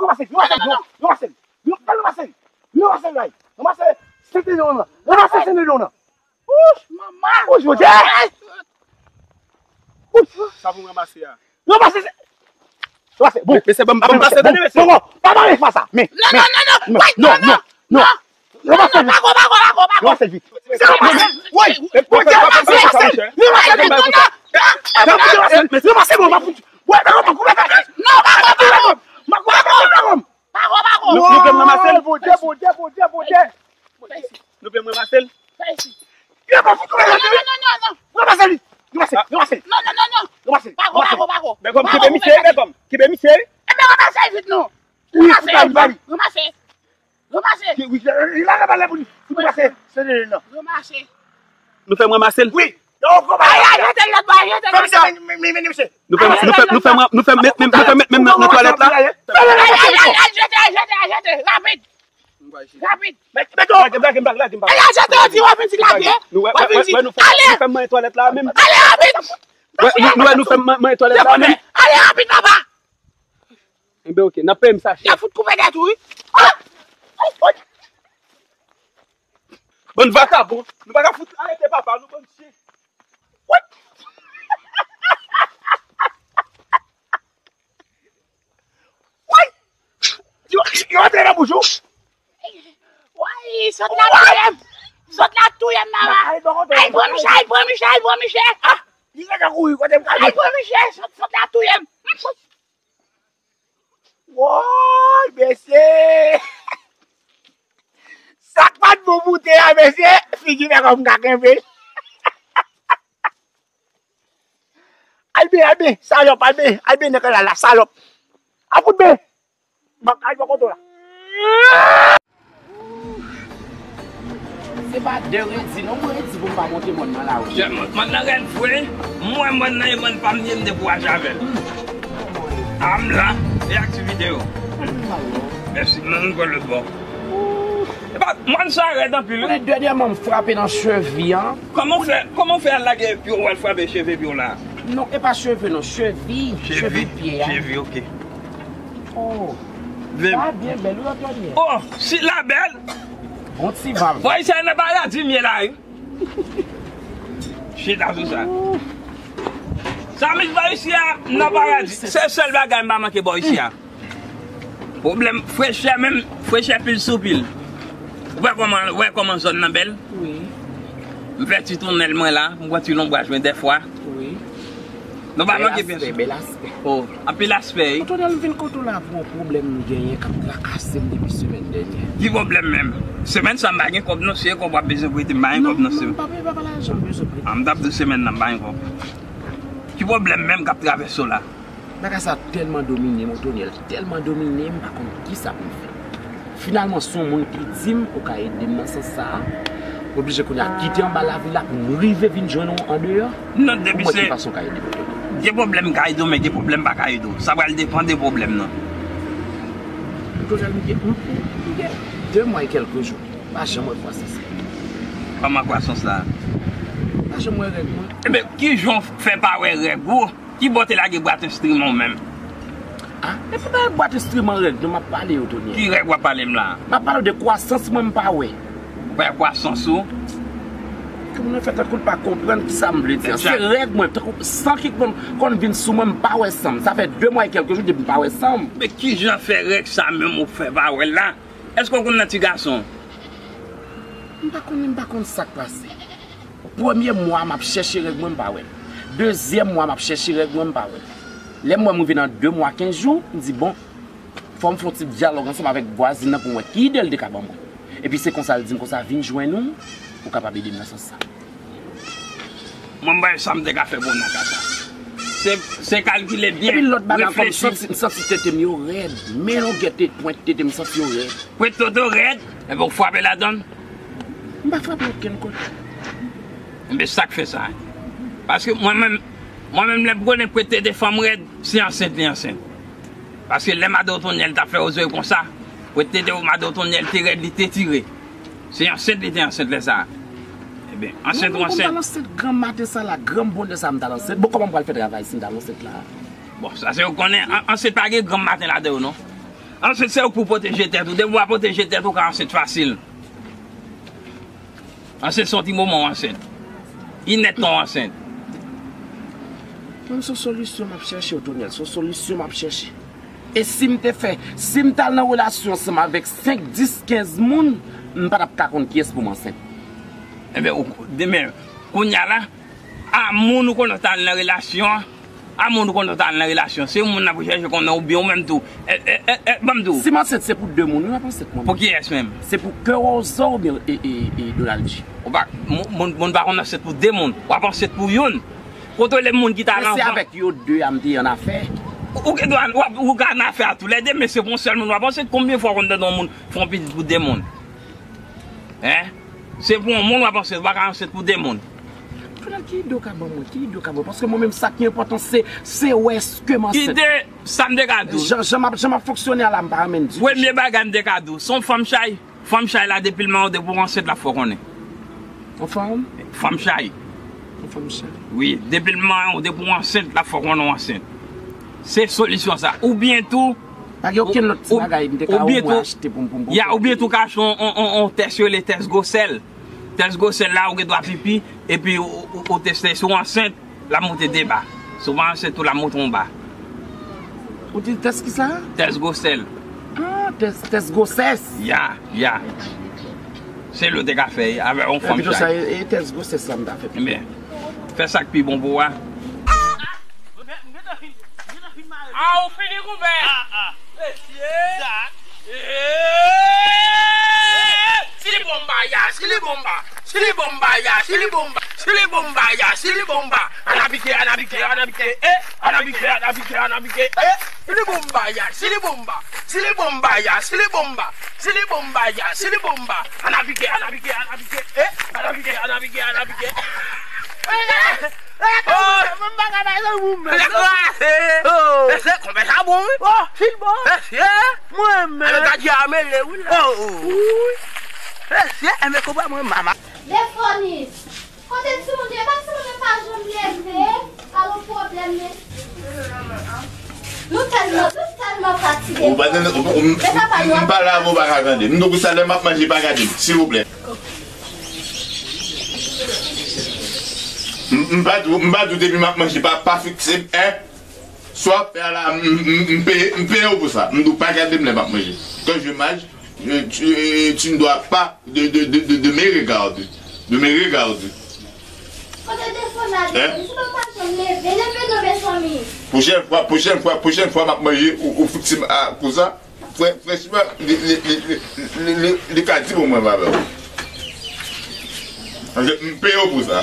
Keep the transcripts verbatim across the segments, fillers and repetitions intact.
Ranmase l, ranmase l, ranmase l. Ranmase l, ranmase l, ranmase l, ranmase l, ranmase l, ranmase l. Ouch, manman. Ouch, Bondye. Ouch. Sa pou m ranmase a. Ranmase, ranmase. Bon. Mesye, ban m, ban m pase, tande, mesye. Bon, bon, pa pale, pa sa. Men, non, men, non, non, non, non, non, non, non. Ranmase vit. Pako, pako, pako, pako. Ranmase vit. Ranmase. Woy. Ranmase, ranmase, ranmase. Ranmase, ranmase, ranmase. Woy, pako, pako, pako. Non, pako, pako. Pako, pako, pako. Pako, pako. Nou, nou fè m ranmase l. Bondye, Bondye, Bondye, Bondye. Nou fè m ranmase l. Yo, pa fout koupe la. Non, non, non, non, non. Ranmase li. Ranmase, ranmase. Non, non, non, non. Ranmase, pako, ranmase. Pako, pako. Bègòm, kibe misye, bègòm. Kibe misye. Ebyen, ranmase vit non. Ranmase, ranmase. Ranmase. Ki, wi, li la, la, la, pou li. Pou li pase. Se de, non. Ranmase. Nou fè m ranmase l. Wi. Yo, kòman? Ay, ay, jete l lòt bò, jete l lòt bò. Men, men, men, men, men, men, men, men, men, men, men, men, nan, nan twalèt la. Ay, ay, ay, ay, ay, jete, jete, jete, rapid. Rapid. Lage m, lage m, lage m, lage m. Ay, ay, jete, di w ap vin di lage. Nou wè, wè, wè, nou fè, nou fè mwen twalèt la menm. Ale, rapid. Wè, nou, nou wè, nou fè mwen, mwen twalèt la menm. Ale, rapid, papa. Enben, oke, n ap peye m sa chè. Y ap fout koupe tèt ou, wi. Ah! Bann vakabon, nou pa ka fout arete papa nou, bann chen. Woy! Woy! Yo, yo antre nan bouch ou? Woy, sòt la touye m. Sòt la touye m, mama. Ay, pran miche, ay, pran miche, ay, pran miche. Ah! Li gentan kouri, kote m ka. Ay, pran miche, sòt, sòt la touye m. Woy, mesye! Sa k pa t bon pou te a, mesye, figi fè kòm ka kenbe. Al ben, al ben, salòp, al ben, al ben nan kanal la, salòp. A fout ben. M ap al bò kote w la. Se pa de redi non, mwen redi pou m pa monte mòn nan la wi. Mòn nan rèd vre, m wè mòn nan e mòn pa m ye, m dekouraje avè l. A m la, e aktivite yo. Mèsi, mwen m pran lòt bò. Epa, mòn sa rèd anpil wi. Konnen dènyèman m frape nan chevi an. Kòman w fè, kòman w fè al lage pye w al frape cheve pye w la? Non, e pa cheve non, chevi, chevi pye a. Chevi, oke. Oh. Sa byen bèl wi, Antoinette. Oh, si la bèl. Bon ti vag. Bò isi a nan paradi m ye la wi. Chita sou sa. Sa m bò isi a nan paradi. Se sèl bagay m pa manke bò isi a. Pwoblèm frechè menm, frechè pil sou pil. Ou wè kòman, wè kòman zòn nan bèl? Wi. M fè ti tonèl mwen la, m pran ti lonbraj mwen dèfwa. Wi. Nou pa manke byen. Bèl aspè, bèl aspè. Oh, anpil aspè wi. Antonèl, m vin kote w la pou yon pwoblèm m genyen k ap trakase m depi semèn dènyè. Ki pwoblèm menm? Semèn sa m pa gen kòb non, se kòb w ap bezwen prete m, m pa gen kòb nan semèn. Non, non, m pa bezwen pa lajan, m bezwen prete. A, m t ap di semèn nan m pa gen kòb. Ki pwoblèm menm k ap travèse w la? Bagay sa tèlman domine m, Otonyèl, tèlman domine m, m pa konn kisa pou m fè. Finalman, se yon moun ki di m ou ka ede m nan sans sa a. M oblije kounye a kite anba lavil la pou m rive vin jwenn ou andeyò. Non, depi se. Pou m wè ki fason w ka ede m, Otonyèl. Gen pwoblèm m ka ede w, men gen pwoblèm m pa ka ede w. Sa pral depann de pwoblèm nan. Otonyèl, m gen, m, m gen de mwa e kèlke jou. M pa janm wè kwasans la. Kòman kwasans la? M pa janm wè règ mwen. Enben, ki jan w fè pa wè règ ou? Ki bò w te lage bwat enstriman w menm? A, e pa bagay bwat enstriman règ non m ap pale yo, Tony. Ki règ w ap pale m la? M ap pale w de kwasans mwen m pa wè. Ou pa wè kwasans ou? Kòm nou fè tankou n pa konprann kisa m vle di a. Se règ mwen, tankou san ki konn, konn vin sou mwen, m pa wè san m. Sa fè de mwa e kèlke jou depi m pa wè san m. Men ki jan fè règ sa menm ou fè pa wè l la? Èske w konn nan ti gason? M pa konnen, m pa konn sa k pase. Premye mwa m ap chèche règ mwen, m pa wè l. Dezyèm mwa m ap chèche règ mwen, m pa wè l. Lè m wè m rive nan de mwa kenz jou, m di, bon, fò m fè yon ti dyalòg ansanm avèk vwazin nan pou m wè ki ide l te ka ban mwen. Epi se konsa l di m konsa, vin jwenn ou, ou kapab ede m nan sans sa. Mwen, m pa wè sa m te ka fè pou w nan ka sa. Se, se kalkile byen, reflechi. Epi lòt bagay ankò, m santi, m santi tete m yo rèd. Men longè te, pwent tete m, m santi yo rèd. Pwent tete w rèd, enben w frape ladann. M pa frape okenn kote. Enben sa k fè sa. Paske mwen menm, mwen menm lè m konnen pwent tete fanm rèd, se ansent li ansent. Paske lè madan Otonyèl t ap fè ozwey konsa, pwent tete madan Otonyèl te rèd, li te tire. Se ansent li te ansent lè sa a. Ebyen, ansent ou ansent. Mwen, mwen, mwen t al ansent granm maten sa la, granm bondè sa a m t al ansent. Bon, kòman m pral fè travay si m t al ansent la? Bon, sa se ou konnen, an-, ansent pa gen granm maten ladan yo non. Ansent se ou k pou pwoteje tèt ou. Depi w pa pwoteje tèt ou, ou ka ansent fasil. Ansent se yon ti moman w ansent. Inèdtan w ansent. Mwen, se yon solisyon m ap chèche, Otonyèl. Se yon solisyon m ap chèche. E si m te fè, si m t al nan relasyon ansanm avèk senk, dis, kenz moun, m pa t ap ka konn kiyès pou m ansent. Enben, ou, demen, kounye a la, a moun ou konnen w t al nan relasyon an, a moun ou konnen w t al nan relasyon, se yon moun n ap chèche konnen oubyen ou menm tou. E, e, e, e, ban m di w. Si m ansent, se pou de moun, wi, m ap ansent mwen menm. Pou kiyès menm? Se pou Kewozo oubyen e, e, e, Donald G. Ou pa, moun, moun, moun pa konn ansent pou de moun. W ap ansent pou youn. Kontwole moun ki t al anvan. Men se avèk yo de a m te annafè. Ou, ou gen dwa, w ap, ou ka annafè a toulède, men se pou yon sèl moun w ap ansent. Konbyen fwa w konn tande yon moun fè yon pitit pou de moun? Hein? Se pou yon moun w ap ansent, ou pa ka ansent pou de moun. Donald, ki ide w ka ban mwen? Ki ide w ka ban mwen? Paske mwen menm, sa ki enpòtan, se, se wè èske m ansent. Ide, sa m te ka di w. Jan, jan m ap, jan m ap fonksyone a la, m pa renmen l ditou. Premye bagay m te ka di w, se yon fanm chay. Fanm chay la, depi l manyen w, depi w ansent, l ap fè w konnen. Yon fanm? Fanm chay. Yon fanm chay. Wi, depi l manyen w, depi w ansent, l ap fè w konnen w ansent. Se solisyon sa. Oubyen tou, Pa gen okenn lòt ti bagay m te ka omwen achte pou m, pou m, pou m. Ya, oubyen tou ka achte yon, yon, yon, yon tès yo rele tès gwosèl. Tès gwosèl la, ou gen dwa pipi, epi ou, ou, ou teste si w ansent, l ap monte de ba. Si w pa ansent tou, l ap monte yon ba. Ou di tès kisa? Tès gwosèl. Ah, tès, tès gwosès. Ya, ya. Se li w te ka fè avèk yon fanm chay. Pito sa, e, e tès gwosès la m ta fè pito. Ebyen, fè sa k pi bon pou ou a. Ah, ou fini, konpè? Ah, ah. Mesye! Zak! Eh! Silibomba ya, silibomba! Silibomba ya, silibomba! Silibomba ya, silibomba! Ann apike, ann apike, ann apike, eh! Ann apike, ann apike, ann apike, eh! Silibomba ya, silibomba! Silibomba ya, silibomba! Silibomba ya, silibomba! Ann apike, ann apike, ann apike, eh! Ann apike, ann apike, ann apike, eh! Oh! Mwen pa ka bay nan ou menm. Mesye, konpè sa bon, wi. Oh, fil bon. Mesye. Mwen menm. Ann gade a mele, wi, la. Oh, oh. Wi. Mesye, enben, konpè mwen, mama. Defònis. Kote timoun yo? E pa timoun yo pa janm leve. Pa gen pwoblèm, mesye. Nou tèlman, nou tèlman fatige. Ou pa tande, ou, ou, m, m, m pa la, ou pa ka tande. M di w sa, lè m ap manje, pa gade m, silvouplè. M, m pa di w, m pa di w depi m ap manje, pa, pa fikse m, en. Sa w ap fè a la, m, m, m, m peye, m peye w pou sa. M di w pa gade m lè m ap manje. Quand je mange, je, tu, tu ne dois pas de, de, de, de, de me regarder. De me regarder. Kote telefòn la, hein? Mesye pa janm leve, leve non, mezanmi. Pwochèn fwa, pwochèn fwa, pwochèn fwa m ap manje, ou, ou fikse m a, konsa. Frè, franchman, li, li, li ka di pou mwen, pa vre. Paske m peye w pou sa.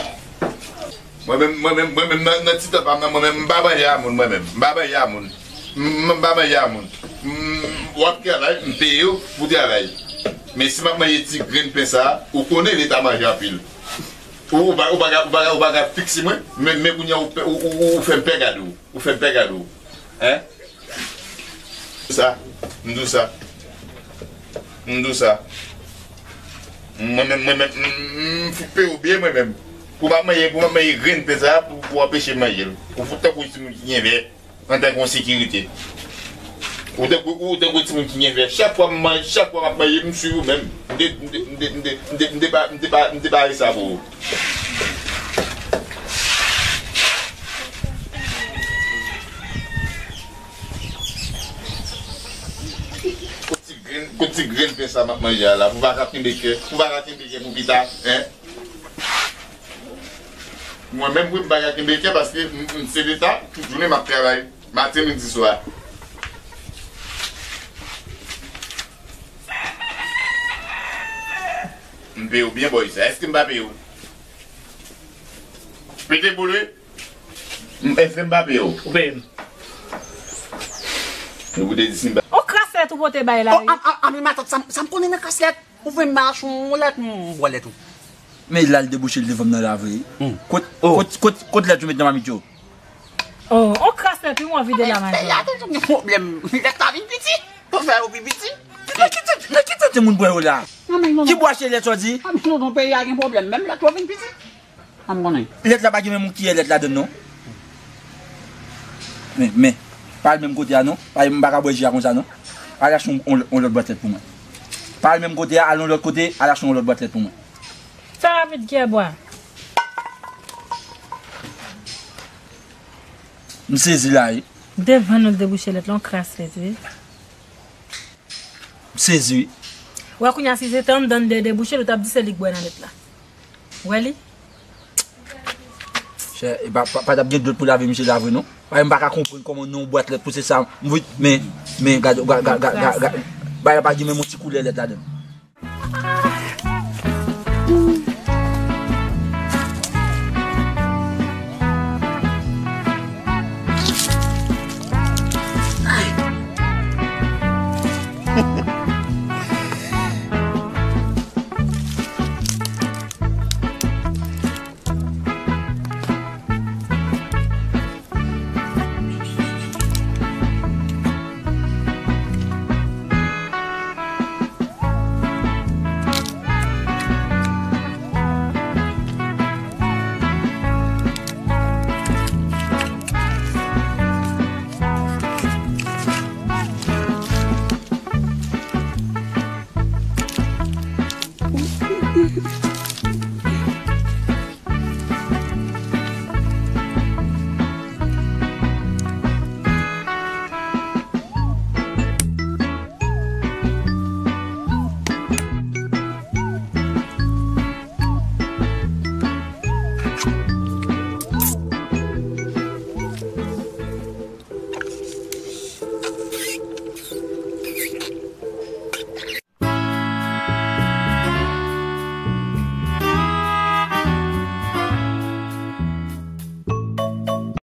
Mwen menm, mwen menm, mwen menm nan, nan ti tan pa m nan, mwen menm, m pa manje a moun, mwen menm. M pa manje a moun. M, m, m pa manje a moun. M, w ap travay, m peye w pou travay. Men si m ap manje ti grenn pen sa a, ou konnen leta manje anpil. Ou, ou pa, ou pa ka, ou pa ka, ou pa ka fikse mwen, men, men kounye a ou, ou, ou, ou fè m pè gade w. Ou fè m pè gade w. Hein? Sa, m di w sa. M di w sa. Mwen menm, mwen menm, m, m, m fout peye w byen mwen menm. Pou m ap manje, pou m ap manje grenn pen sa, pou, pou anpeche m manje l. Ou fout tankou yon timoun ki gen vè, antanke yon sekirite. Ou tankou, ou tankou yon timoun ki gen vè. Chak fwa m manje, chak fwa m ap manje, m swiv ou menm. M te, m te, m te, m te, m te, m te pa, m te pa, m te pa sa pou ou. Kot ti grenn, kot ti grenn pen sa m ap manje a la, pou pa ka kenbe kè, pou pa ka kenbe kè pou pita, en? Mwen menm, wi, m pa ka kenbe kè paske m, m se leta, tout jounen m ap travay, maten, midi, swa. M peye w byen, bòy sa. Èske m pa peye w? Pete boul, wi. M, èske m pa peye w? Ou peye m. Nou pote dis mil ba. On kraslèt ou pote bay la, wi. Oh, a, a, a, men matant, sa, sa m konnen nan kraslèt. Ou vle m ba w yon lèt, m bwè lèt ou. Men l al debouche l devan m nan la vre. Hmm. Kot, oh, kot, kot, kot lèt yo met nan mamit yo? Oh, on kraslèt, wi, mwen vide la, men. Peyi a toujou gen pwoblèm. Lèt la vin piti. Pou fè yo pi piti. Nan ki tèt, nan ki tèt moun bwè yo la? Ki bwa se lèt sa w di? A, men tonton, peyi a gen pwoblèm. Menm lèt yo vin piti. An m konnen. Lèt la pa gen menm yon kiyè lèt ladann non. Men, men, pa al menm kote a non. Pa, m pa ka bwè ji a konsa non. Al achte yon, yon, yon lòt bwat lèt pou mwen. Pa al menm kote a, al yon lòt kote, al achte yon lòt bwat lèt pou mwen. Fè rapid, Kyèbwa. M sezi la, wi. Devan nou debouche lèt la, yon kras lèt, wi. M sezi, wi. Wè kounye a, si se te anndan de debouche l, ou t ap di se li k bwè nan lèt la. Wè li? Chè, e pa, pa, pa t ap gen dlòt pou lave misye la vre non. Paske m pa ka konprann kòman nan yon bwat lèt pou se sa. M vle, men, men, gade, ga, ga, ga, ga, ga, bagay la pa gen menm yon ti koulè lèt ladan.